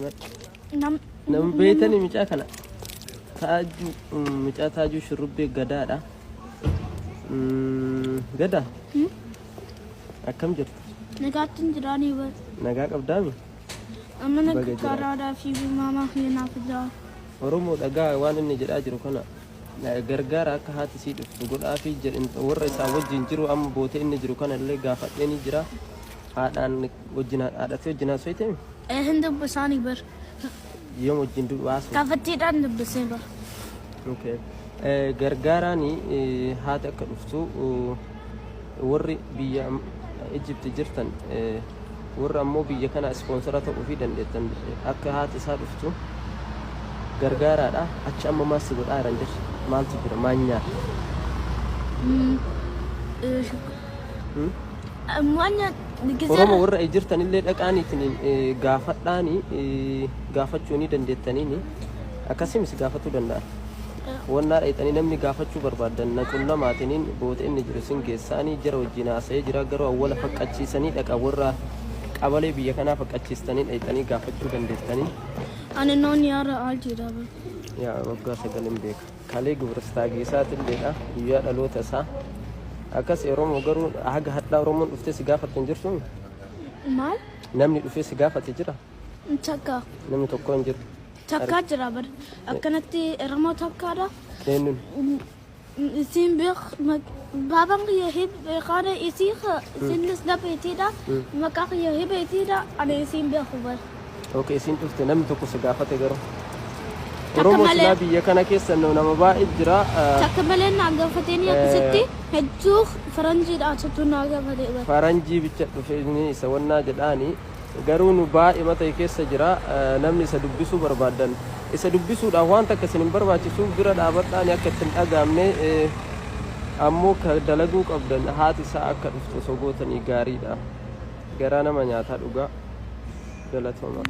Himadhu. Nam Nama beeytanii micaa kana taajuu micaa taajuu shurrubbee gadaadha. Gadaa akkam jirta? Nagaatti hin jiraanii bar. Nagaa qabdaami? Amma Baga naga jiraate. karaadhaa fi maamaa kiyya naaf fidaa. Oromoo dhagaa waan inni jedhaa jiru kana gargaara akka haati sii dhuftu godhaafi jedhin warra isaa wajjin jiru amma bootee inni jiru kana illee gaafadhee ni jira. Haadhaan wajjin haadhatee wajjin haasofte Hin dubbisaanii bar. Yoom wajjin haasofte? Kaafattiidhaan dubbisee bar. Okay. Gargaaraani haati akka dhuftu warri biyya Egypt jirtan warra ammoo biyya kana ispoonsara ta'uu fi dandeettan akka haati isaa dhuftu gargaaraadha. Achi amma maal si godhaa jiran jirti? Maaltu jira? Maal nyaata? Waan Oromoo warra jirtanillee dhaqaaniitiin gaafadhaani gaafachuu ni dandeettaniini akkasimis gaafatuu danda'an. Wannaa dhayxanii namni gaafachuu barbaadan na qunnamaatiniin boota inni jiru sin geessaanii jara wajjin haasa'ee jira garuu awwala faqqachiisanii dhaqa warra qabalee biyya kanaa faqqachiistanii dhayxanii gaafachuu dandeettanii. Ani noon yaara al jira bar. Yaa waggaa sagalin beeka. Kalee gubiristaagie isaatilleedha guyyaa dhaloota isaa. Akkas Oromoo garuu haga hadhaa Oromoon dhuftee si gaafatte hin jirtu? Maal? Namni dhufee si gaafate jira? Takka. Namni tokko hin jiru. Takkaa jira bar. Akkanatti Oromoo takkaadha. Eenyuun? Isiin beek baabaan kiyya beekaadha isii isinis na beetiidha. Maqaa kiyya hibeetiidha ani isiin beeku bar. Okay, isiin dhufte namni tokko si gaafate garuu. Takka Oromoo malee. silaa biyya kana keessa nama baay'ee jira. Takka malee naa gaafatanii akkasitti hedduu faranjiidha asattuu naa gaafate bar. Faranjii bicha dhufe inni isa wannaa jedhaani garuu nu baay'ee mata keessa jira namni isa dubbisuu barbaadan isa dubbisuudhaaf waan takka isin hin barbaachisu bira dhaabadhaani akka ittiin dhagaamne ammoo ka dalaguu qabdan haati isaa akka dhuftu osoo gootanii gaariidha garaa nama nyaataa dhugaa galatooma.